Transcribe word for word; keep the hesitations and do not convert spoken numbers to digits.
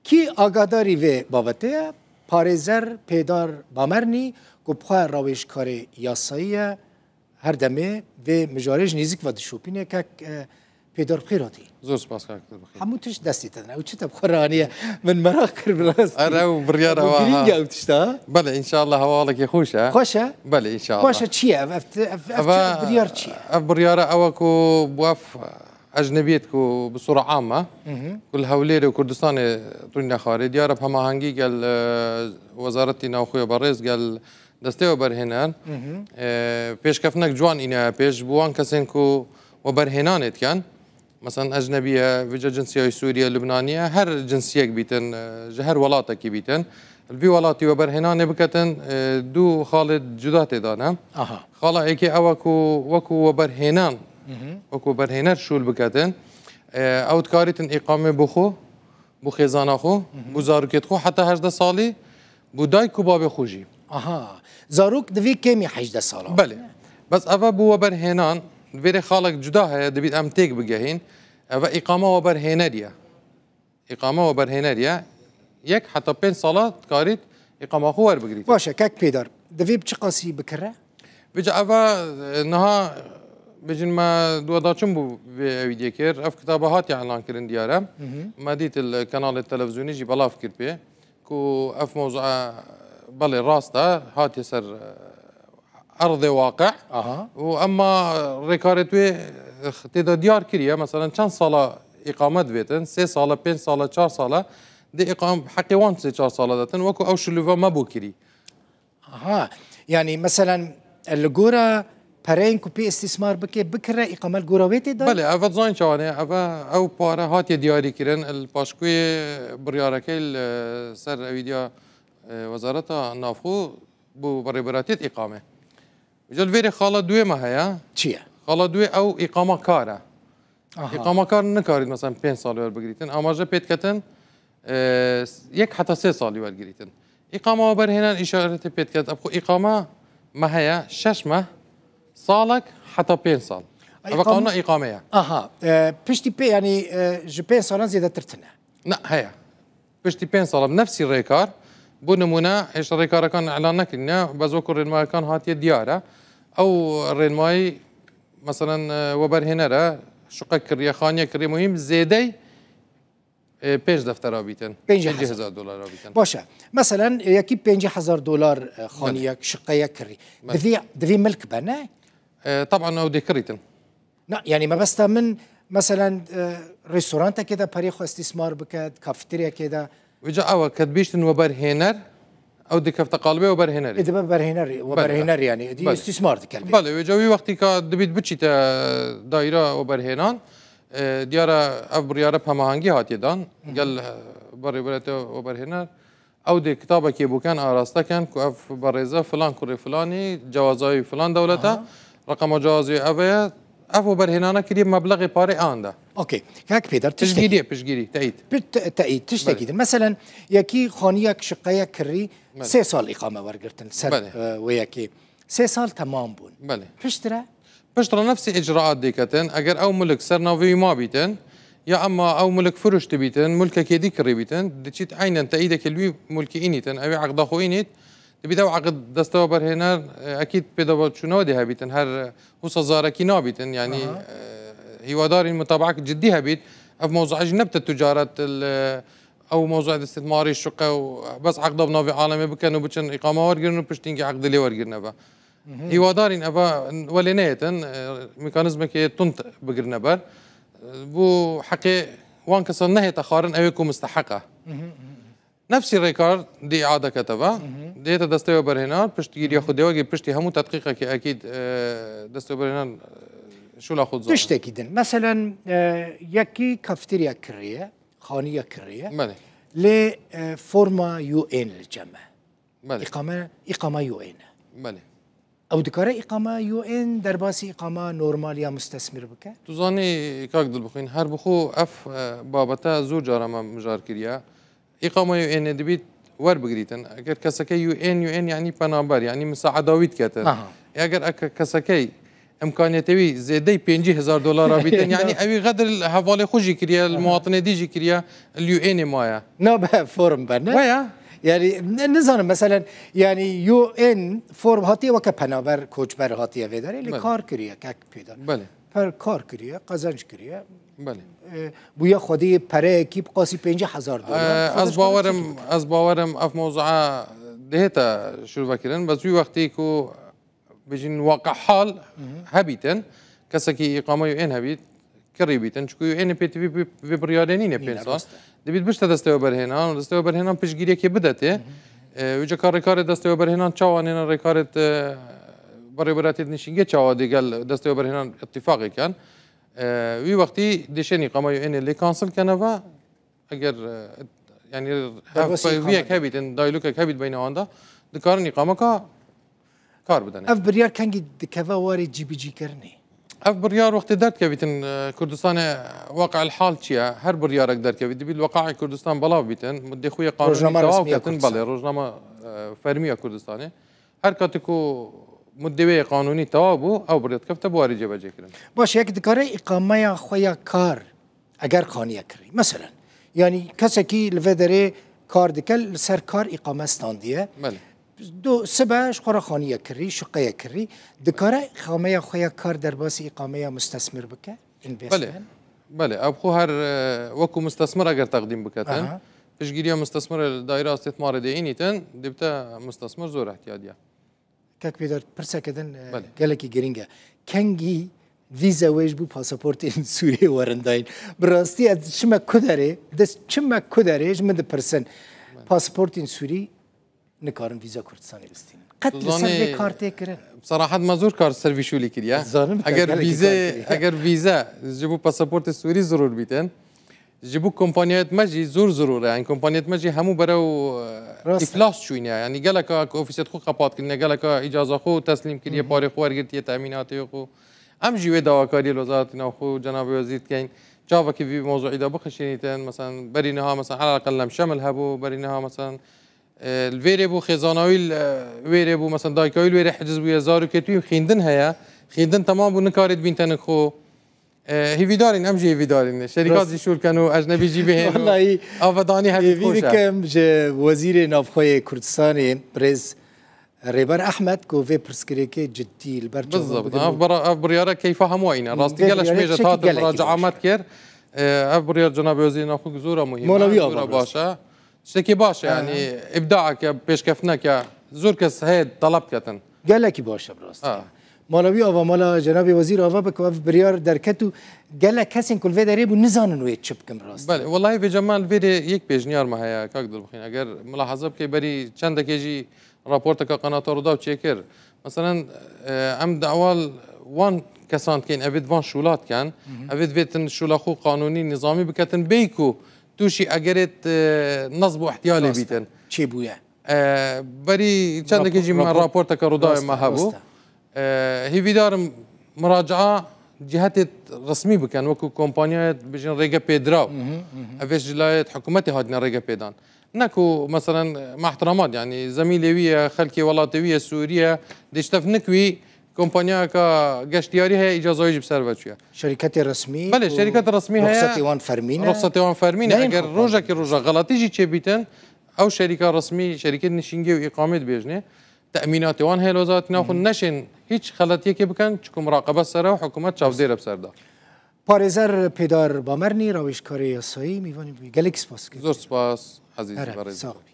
Kî agadarî vê babetê ye? Parêzer Pêdar Bamernî ku bi xwe rawêjkarê yasayî ye, her demê vê mijarê ji nêzîk ve dişopîne. Kek, e, Pêdar, bi xêr hatî. Zor spas, kak, tu bi xêr. Hemû tişt destê te de ne. Ew çi te bi xwe raniye? Min meraq kir bi rastî. Erê, ew biryar Ew ew ha. Girîng e ew tişta. Belê, înşallah hewa halekê xweş e. Xweş e? Belê, înşallah. Baş e, çi ye ev? Ev, ev, ev, ev çi, biryar çi ye? Ev biryara ew e ku bu ev ecnebiyet ku bi sura am e. Hı hı. Ku li Hewlêrê û Kurdistanê tûnîne xwarê. Diyar e bi hemahengî gel, e, Wezaretî Navxwe ya Berêz gel destê weberhêner, Hı hı. e, pêşkeftinek ciwan îne pêş, bo wan kesên ku weberhênanê dikin. Mesela ecnebî ye, vêca cinsiyayê Sûrî ye, Lubnanî ye, her cinsiyek bîtin, e, ji her welatekî bîtin. Li vî welatî weberhênanê biketin, e, du xalê cuda tê de ne. Aha. Xala êkê ew e ku wekû weberhênan, Hı hı. wekû weberhêner şûl biketin. E, ew dikarîtin îqamê bo xwe, bo xêzana xwe, Hı hı. bo zarokêt xwe, heta hejdeh salî, bo dayik û babê xwe jî. Aha. Zarok divê kêmî hejdeh sala. Belê. Bes ev e bo weberhênan, vêrê xalek cuda heye, dibît em têk bigehîn. Ev e îqama weberhênerî ye. Îqama weberhênerî ye. Yek heta pênc sala dikarît îqama xwe werbigirît. Baş e, kek Pêdar. Divê bi çi qasî bikire? Vêca ev e, niha, bêjin me, duweda çûn bû vê ewîdiyê kir. Ev kitaba hatiye elan kirin diyar e. Hı hı. Me dît li kanalê televîzyonî jî belav kir pê ku ev mewzua belê rast e, hatiye ser, e, erdê waqi. Aha. Û emma rêkarê wê, e, tê de diyar kiriye. Mesela çend sala îqame divêtin? Sê sala, pênc sala, çar sala. Dê îqam-, heqê wan sê çar sala detin. Wekû ew şilûva me bû kirî. Aha. Yani, meselen, li gora pereyên ku pê îstîsmar bike, bikire, îqame li gora wê tê dayî? Belê, ev dizanî çawa ne? Ev, ew pare hatiye diyarî kirin, li paşkuyê biryarekê li ser ewîdiya, e, Wezareta Navxwe bo berêberatiyê îqame. Ji li vêrê xala duê me heye. Çi ye? Xala duê ew îqama kar e. Aha. Îqama kar nikarît, mesela, pênc salî werbigirîtin. Amaje pê diketin, e, yek heta sê salî wergirîtin. Îqama weberhênan îşaretê pê diket. Ev xwe îqama me heye, şeş meh, salek heta pênc sal. Ay, Ev îqam- qanûna îqame ye. Aha. E, piştî pê, yani, e, ji pênc salan zêdetir tine. Ne, heye. Piştî pênc sala bi nefsî rêkar, bo nimûne, hêşta rêkarekan elan nekirîne, bes wekû rênmayekan hatiye diyar e. Ew rênmayî, meselen, e, weberhêner e, şuqe kiriye, xaniye kiriye, muhîm zêdey, e, pênc deftera bîtin. Pêncî hezar. Pêncî hezar dolara bîtin. Baş e. Meselen, e, yekî pêncî hezar dolar, e, xaniyek, Belê. şuqeyek kirî. Belê. Divê, divê milk be, ne? E, taban ew dê kirîtin. Na, yani mebesta min, meselen, e, restorantekê de perê xwe îstîsmar bike, kafeteryakê de. Vêca ew e, ke dibîştin weberhêner, ew dikefte qalibê weberhênerê. Ê dibe berhêner, Belê. weberhêner yani, êdî Belê. îstîsmar dike li vê. Belê, vêca wî wextî ka dibît biçîte daîra weberhênan, e, diyar e ev biryare bi hemahengî hatiye dan, Hı hı. gel, e, berêberete weberhêner. Ew dê kitabekê bûken araste ken ku ev berêze filan kurê filanî, cewazayî filan dewlete, Aha. reqema cewazê ev e, ev weberhênane kiriye meblexê parê an de. Okey. Kak Pêdar, tiştekî Piştgiriyê, piştgirî, teyîd. Pir te-, teyîd, tiştekî Belê. din. Meselen, yekî xaniyek şiqeyek kirî, Belê. sê sal îqame wergirtin ser, Belê. e, wê yekê. Sê sal temam bûn. Belê. Piştre? Piştre nefsî îcraat dêketin. Eger ew mulk ser navê wî mabîtin, ya emma ew mulk firûştibîtin, mulkekê dî kirîbîtin, diçît eynen teyîdekê li wî mulkî înîtin, ew ê eqda xwe înît, dibît ew eqd destewa berhêner, e, ekîd pêdawa çûna wê dê hebîtin, her, e, wisa zarekî nabîtin, yanî, Aha. e, hîwadarîn mutabak ciddî hebît, ev mewzuê jî nebite ticaret li, ew mewzuê de îstîsmarî şuqe û bes eqda bi navê alemê bikin û biçin îqama wergirin û piştî hingî eqdê lê wergirine ve. Mhm. Hîwadarîn eva welê neyêtin, e, mekanîzmekê tund bigirine ber. E, bo heqê wan kesan nehête xwarin ew ê ku misteheq e. Mhm, mhm. Nefsî rêkar dê îade kete ve, Mhm. dête destê weberhênar, piştgiriya xwe dê wegê piştî hemû tedqîqekê ekîd, e, destê weberhênar, e, şûla xwe dizane. Tiştekî din. Meselen, e, yekî kafeterya kiriye, xaniya kiriye. Belê. Lê, e, forma U N li cem e. Belê. Îqame, îqama U N e. Belê. Ew dikare îqama U N derbasî îqama normal ya mustesmir bike? Tu zanî, kak Dilbixwîn, her bi xwe ev, e, babete zor cara me mijar kiriye. Îqama U N dibît werbigirîtin. Eger keseke U N, U N yanî penaber, yanî misaeda wî diketin. Aha. Eger eke kesekey Îmkaniyetê wî zêdeyî pêncî hezar dolara bîtin. Yanî ewî xedir li hevalê xwe jî kiriye, li muwatinê dî jî kiriye, li U N'ê maye. Nabe form be, ne? Waya. Yani, ne, nizanim, meselen, yani, U N form hatiye weke penaber, koçber hatiye vê derê, lê Belê. kar kiriye, kek pêda. Belê. Per kar kiriye, qezenc kiriye. Belê. E, bûye xwedî pereyekî bi qasî pêncî hezar dolar. E, Xwedî ez bawerim, çekî bike. ez bawerim ev mewzua dihête şûrvekirin. Bes wî wextî ku bêjin waqe hal hebîtin, kesekî îqameya U N hebît, kirî bîtin. Çiku U N pê ti vî vê, vê biryarê nîne Nîne, pênc sal. rast e. Dibît bişte destewa berhênan, destewa berhênan piştgiriyekê bidetê. E, wî ceka rêkarê destewa berhênan çawa nêne rêkarê te, berêberatê nişîngê çawa digel destewa berhênan ittifaqê ken. E, wî wextî dişên îqameya U N lê kansil keneva, Eger, e, yani, Derbasî hevpeyviyek îqame hebît, yani, daylûkek hebît beyna wan de, dikarin îqameka kar bidene. Ev biryar kengî dikeve warê cîbicîkirinê? Ev biryar wextê derdikevîtin, e, Kurdistanê waqe'el hal çi ye? Her biryarek derkevît, dibît weqaê Kurdistan belav bîtin, muddê xwe yê qanûnî Rojname tewaw resmiya ketin, Kurdistan. belê, rojname, e, fermî ya Kurdistanê. Her katî ku muddê wê yê qanûnî tewaw bû, ew biryar dikevte bi warê cêbecêkirin. Baş, yek dikare îqameya xwe ya kar Eger xaniye kirî. Meselen, yanî kesekî li vê derê kar dike, li ser kar îqame standiye. Belê. Do, sibe ji xwe re xaniye kirî, şuqeye kirî. Dikare îqameya xwe ya kar derbasî îqameya mustesmir bike? Belê. Investment? Belê. Ev xwe her, e, wekû mustesmir eger teqdîm biketin, Aha. piştgiriya mustesmirê li daîra îstîsmarê dê înîtin, dibite mustesmir zor ihtiyadiye. Kek Pêdar, pirseke din, e, Belê. gelekî girîng e. Kengî vîze wê ji bo pasaportên Sûriyê werin dayîn? Bi rastî ez çime ku derê, dest çime ku derê ji min dipirsin. Belê. Pasaportên Sûrî nikarin vîza Kurdistanê bistînin. Qet li ser vê kar tê kirin. Serahet me zor kar ser vî şûlî kiriye. Dizanim te Eger gelekî vîze, kar kiriye. eger vîze ji bo pasaportê Sûrî zirûr bîtin, Ji bo kompanyayet me jî zor zirûr e. Yani kompanyayet me jî hemû berew, e, Rast e. îflas çûyne. Yani geleka ku ofîsiyet xwe qepat kirine, geleka îcaza xwe teslîm kiriye, Hı hı. parê xwe wergirtiye, temînatê xwe. Em jî wê dawakariyê li Wezareta Navxwe û Cenabê Wezîr dikeyin. Çavekî vî mewzuî de bixişînîtin. Mesela berî niha mesela elaqel Lemşemil hebû, berî niha mesela, e, li vêrê bû, xêzana wî li, e, wêrê bû, mesela dayika wî li wêrê hiciz bûye, zarokê wî xîndin heye. Xîndin temam bû, nikarê dibîn tenik xwe. E, hêvîdarîn, em jî hêvîdarîn. Şerîkat Rast. jî şûr ken û ecnebî jî bihên û Wellahî, avedaniya hevî hêvî xweş e. dikim ji Wezîrê Navxweyê Kurdistanê, birêz Rêber Ehmed, ku vê pirsgirêkê ciddî li ber çavan Bizzat. bigrin. Ev bira-, ev biryara keyfa hemû îne. Rastî Vê gelek biryarê jimêje çekî tatin gelekî muraca'a baş. me dikir. E, ev biryar Cenabê Wezîrê Navxwe zora muhîm e, Molawi zora ava baş e. Tiştekî baş e, Ha. yani îbdaeke, pêşkeftineke zor kes heye talep ketin. Gelekî baş e bi rastî. Ha. Mala wî ava mala Cenabê Wezîr ava be ku ev biryar derket û gelek kesên ku li vê derê bû nizanin wê çi bikin bi rastî. Belê, wellahî vê cem me li vê rê yek pêşniyar me heye, kak Dilbixîn. Eger milahaza bike berî çendekê jî raporteke qenata Rûdaw çêkir. Meselen, e, em dawa wan kesan dikin, evê di van şûla dikin, Hı hı. evê divêtin şûla xwe qanûnî, nizamî biketin, bêyî ku tûşî egerêt, e, nesb û ihtiyalê Rast e. bîtin. Çêbûye. E, berî çendekê Rapor-, jî me rapor-, raporteke Rûdawê rast me e, hebû. rast e. E, hêvîdar im muraca'a cihetê resmî bikin, wekû kompanyayê bijin rêge pêdiraw. Hı hı, hı hı. Ev ê ji layê hikûmetê hatine rêge pêdan. Ne ku, meselen, me ihtiram da, yani zemînê wî ye, xelkê welatê wî ye, Sûriye, dê ji tev nik wî kompanyayeke geştiyarî heye, îcaza wî jî bi ser ve çûye. Şerîketê resmî Belê, û şerîketê resmî heye. ruxsetê wan fermî ne? Ruxsetê wan fermî ne. Neyên Eger xwe rojekê roja xeletî jî çêbîtin, ew şerîka resmî, şerîkê nişîngê û îqamê dibêjinê. Temînatê wan heye li Wezareta Navxwe, Hı hı. neşên hîç xeletiyekê bikin, çiku muraqebe ser e û hikûmet çavdêr e bi ser de. Parêzer Pêdar Bamernî, rawêjkarê yasayî, mîvanê bû. Gelekî spas dikim. Zor spas, ezîz Here, berêz. sax bî.